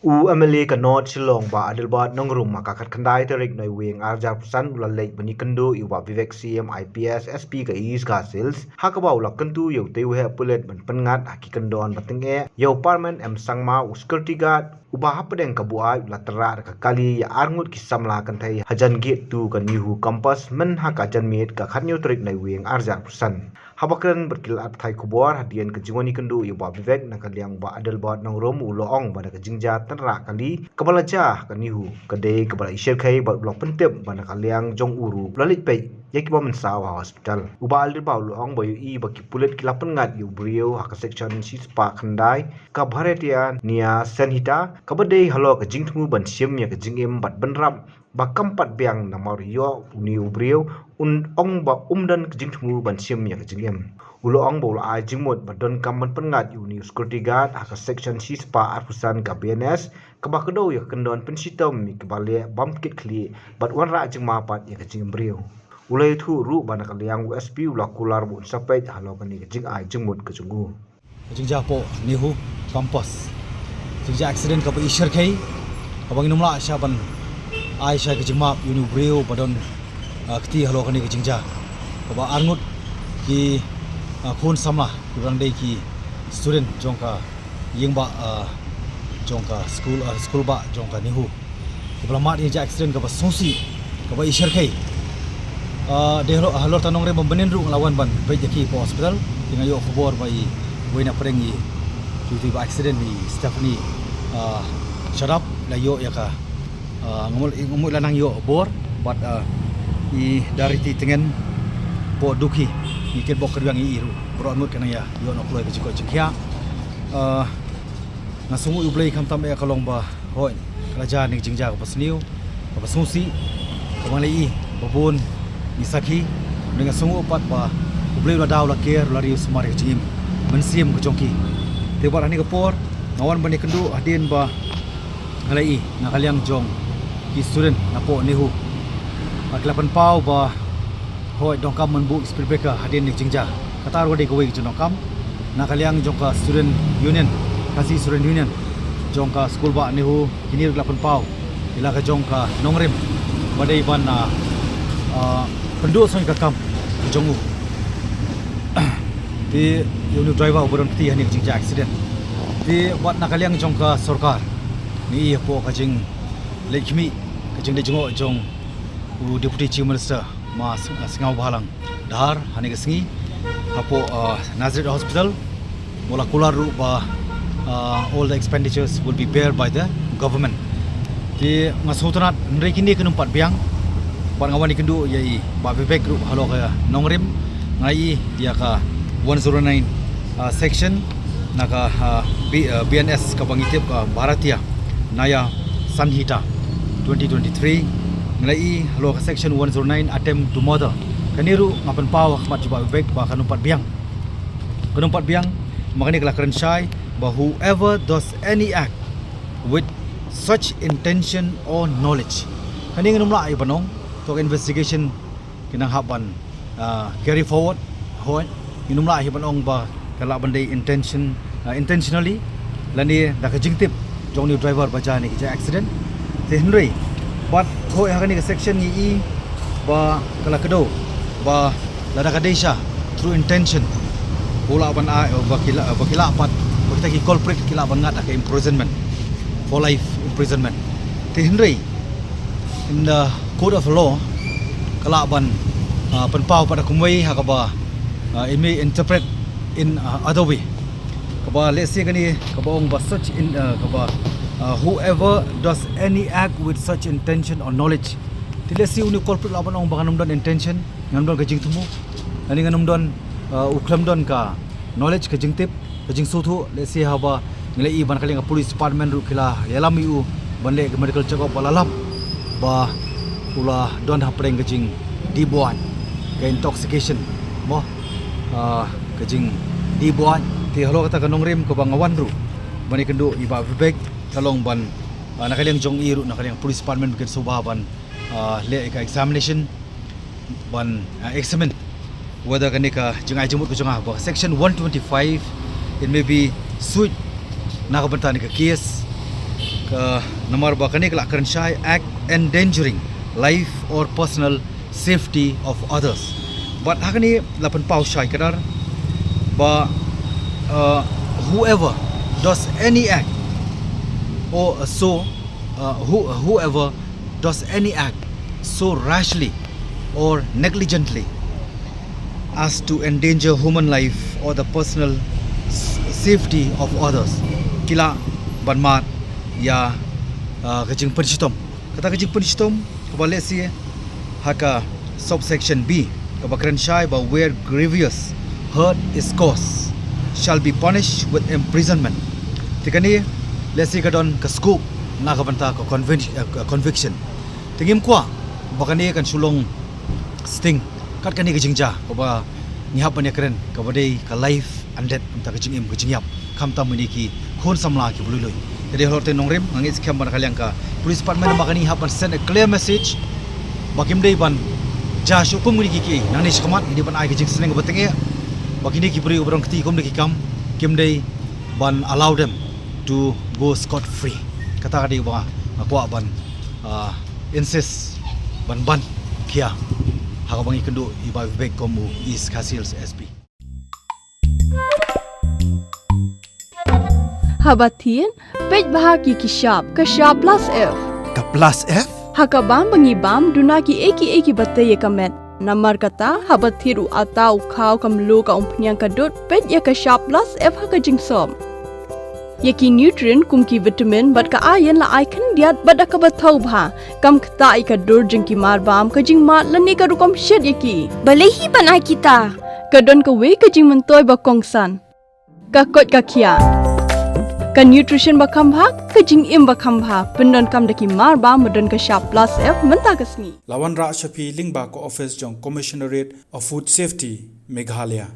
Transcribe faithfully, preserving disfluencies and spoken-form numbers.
U M L A ka North Shillong Bah Adelbert Nongrum ha ka khatkhyndai tarik Naiwieng arhajar arphew san u la leit ban ïakynduh ïa u Bah Vivek Syiem I P S S P ka East Khasi Hills, ha kaba u la kyntu ïa u tei u heh pulit ban pynngat ha ki kyndon ba tyngeh ïa u Parman M Sangma u security guard uba hapdeng ka buaid u la tynrah da ka kali ïa arngut ki samla kynthei hajan gate two ka NEHU campus mynha ka janmiet ka khathynñiew tarik Naiwieng arhajar arphew san. Haba kren bad ki lad pathai khubor hadien ka jingwan ïakynduh ïa u Bah Vivek na ka liang u Bah Adelbert Nongrum u la ong ba na ka jingjia tynrah kali kaba la jia ha ka NEHU ka dei kaba la ishyrkhei bad u la pyntip ba na ka liang jong u ruh u la leit peit ïa kiba mynsaw ha hospital. U Bah Adelbert u la ong ba ïohi ba ki pulit ki la pynngat ïa u briew ha ka section shispah khyndai ka Bharatiya Nyaya Sanhita kaba dei halor ka jingthmu ban shim ïa ka jingim bad bynrap ba kam pat biang namar ïoh une u briew un ong ba um don ka jingthmu ban shim ïa ka jingim. U la ong ba u la ai jingmut ba donkam ban pynngat ïa une u security guard ha ka section shispah arphew san ka B N S kaba kdew ïa ka kyndon pynshitom ïa kiba leh bym kit khlieh bad wanrah jingma pat ïa ka jingim briew. U la ïathuh ruh ba na ka liang u S P u la kular ba un sa peit halor kane ka jingai jingmut ka jong u. Ka jingjia hapoh NEHU campus. Jingjia accident kaba ishyrkhei kaba ngim lah shuh ban ai shuh ka jingmap ïa une u briew ba don, ah, kti halor kane ka jingjia. Kaba arngut ki, ah, khun samla kiba dang dei ki student jong ka ïing ba, ah, jong ka skul, ah, skul ba jong ka NEHU. Kiba la mad ïa ka accident kaba sngewsih kaba ishyrkhei. Ah, dei halor, halor ta Nongrim mynnin ruh nga la wan ban peit ïa ki hapoh hospital. Te nga ïoh khubor ba i wei na pdeng i, i ba accident i Stephanie, ah, Sharap la ïoh ïa ka, ah, nga mut, nga mut la nang ïoh bor bad, ah, i Dariti Tyngen hapoh Dukhi ngi kitbok kyrwiang ïa i ruh. Baroh arngut ka nang ïa ïoh noh kloi ka jingkoit jingkhiah. Ah, nga sngewnguh ïa U Blei khamtam eh ka long ba hooid ka la jia kane ka jingjia kaba sniew kaba sngewsih kaba ngi la ïohi ba bun ngi sakhi. Nga sngewnguh pat ba U Blei u la daw la ker u la ri u sumar ïa ka jingim mynsiem ka jong ki. Te bad ha kane ka por nga wan ban ïakynduh hadien ba nga la ïohi na ka liang jong ki student napoh NEHU, ah, ki la pynpaw ba hooid donkam ban buh speed breaker hadien ka jingjia. Kata ruh dei kawei ka jingdonkam na ka liang jong ka student union, Khasi Student Union jong ka skul ba NEHU. Kine ruh ki la pynpaw ïa la ka jong ka Nongrim ba dei ban, ah, ah, pynduh shuh ïa ka kam ka jong u. Te ïa une u driver uba don kti hangne ka jingjia accident. Te bad na ka liang jong ka sorkar ngi ïohi hapoh ka jingleit khmih ka jingleit jngoh jong u Deputy Chief Minister Ma Sng-, Sniawbhalang Dhar hangne ka sngi hapoh, ah, Nazareth Hospital. U la kular ruh ba, ah, all the expenditures will be bear by the government. Te nga sngewtynnat hynrei kine kim pat biang. Bad nga wan ïakynduh ïa i Bah Vivek ruh halor ka Nongrim. Nga ïohi ïa ka one zero nine, ah, section na ka, ah, B-, ah, B N S kaba ngi tip, ah, Bharatiya Nyaya Sanhita twenty twenty-three. Nga la ïohi halor ka section one zero nine attempt to murder. Kane ruh nga pynpaw ha khmat jong Bah Vivek ba kan ym pat biang. Kan ym pat biang, ma kane ka la kren shai ba whoever does any act with such intention or knowledge. Kane ngin ym lah ïa ban ong, to ka investigation ki nang hap ban, ah, carry forward. Hooid, ngin ym lah ïa ban ong ba ka lah ban dei intention, ah, intentionally lane da ka jingtip jong une u driver ba jia kane ka jia accident. Te hynrei bad hooid ha kane ka section ngi ïohi ba ka la kdew ba lada ka dei sha through intention u lah ban ai ba ki lah, ba ki lah pat, ba kita ki culprit ki lah ban ngat ha ka imprisonment, for life imprisonment. Te hynrei in the court of law ka lah ban, ah, pynpaw pat da kumwei ha kaba, ah, it may interpret in, ah, other way. Kaba lehse kane kaba ong ba such in, ah, kaba, ah, whoever does any act with such intention or knowledge. Te lehse une u culprit lah ban ong ba ngan ym don intention, ngan ym don ka jingthmu, lane ngan ym don, ah, u khlem don ka knowledge, ka jingtip, ka jingsngewthuh. Lehse haba ngi la ïohi ba na ka liang ka police department ruh ki la ïalam ïa u ban leh ka medical check up ba la lap ba u la don hapdeng ka jingdih buaid, ka intoxication mo, ah, ka jingdih buaid. Te halor kata ka Nongrim kaba nga wan ruh ban ïakynduh ïa i Bah Vivek ka long ban, ah, na ka liang jong i ruh na ka liang police department ba kin sngewbha ban, ah, leh ïa ka examination ban, ah, examine whether kane ka jingai jingmut ka jong nga ba section one twenty-five it may be suit na ka bynta kane ka case. Uh, namar ba kane ka la kren shai act endangering life or personal safety of others. But ha kane la pynpaw shai kdar ba, uh, whoever does any act or so, uh, who, whoever does any act so rashly or negligently as to endanger human life or the personal s- safety of others, ki lah ban mad ïa, uh, ka jingpynshitom. Kata ka jingpynshitom kaba lehse ha ka subsection B kaba kren shai ba where grievous hurt is caused shall be punished with imprisonment. Te kane lehse ka don ka scope na ka bynta ka convin- uh, conviction. Te ngim kwah ba kane kan shu long sting kat kane ka jingjia kaba ngi hap ban ïakren, kaba dei ka life and death, mynta ka jingim ka jingïap, khamtam ïa ki khun samla kiba lui lui. Te dei halor te nongrim, nga ngeit skhem ba na ka liang ka police department ba kane hap ban send a clear message ba kim dei ban jia shuh kum kine ki kiei. Nangne shakhmat ngi dei ban ai ka jingsneng kaba tyngeh ba kine ki briew ba rong kti kum da ki kam, kim dei ban allow them to go scot free. Kata ka dei ba nga kwah ban, ah, insist ban ban khia ha kaba ngi kynduh i Bah Vivek kum u East Khasi Hills S P. Haba thied, peit bha ki ki shap, ka shap plus F. Ka plus F? Ha ka bam ba ngi bam, duna ki ei ki ei kiba tei ïa ka met. Namar kata, haba thied u atta, u khaw, ka mluh, ka umphniang, ka dud, peit ïa ka shap plus F ha ka jingsop. Ïa ki nutrient kum ki vitamin bad ka iron la ai khyndiat bad da kaba thaw bha. Kam ktah ïa ka dur jong ki mar bam, ka jingmad lane ka rukom shet ïa ki. Balei hi ban ai kita? Ka don kawei ka jingmyntoi ba kongsan. Ka koit ka khiah. Ka nutrition ba kham bha, ka jingim ba kham bha. Pyndonkam da ki mar bam ba don ka shap plus F mynta ka sngi. La wanrah sha phi lyngba ka office jong Commissionerate of Food Safety, Meghalaya.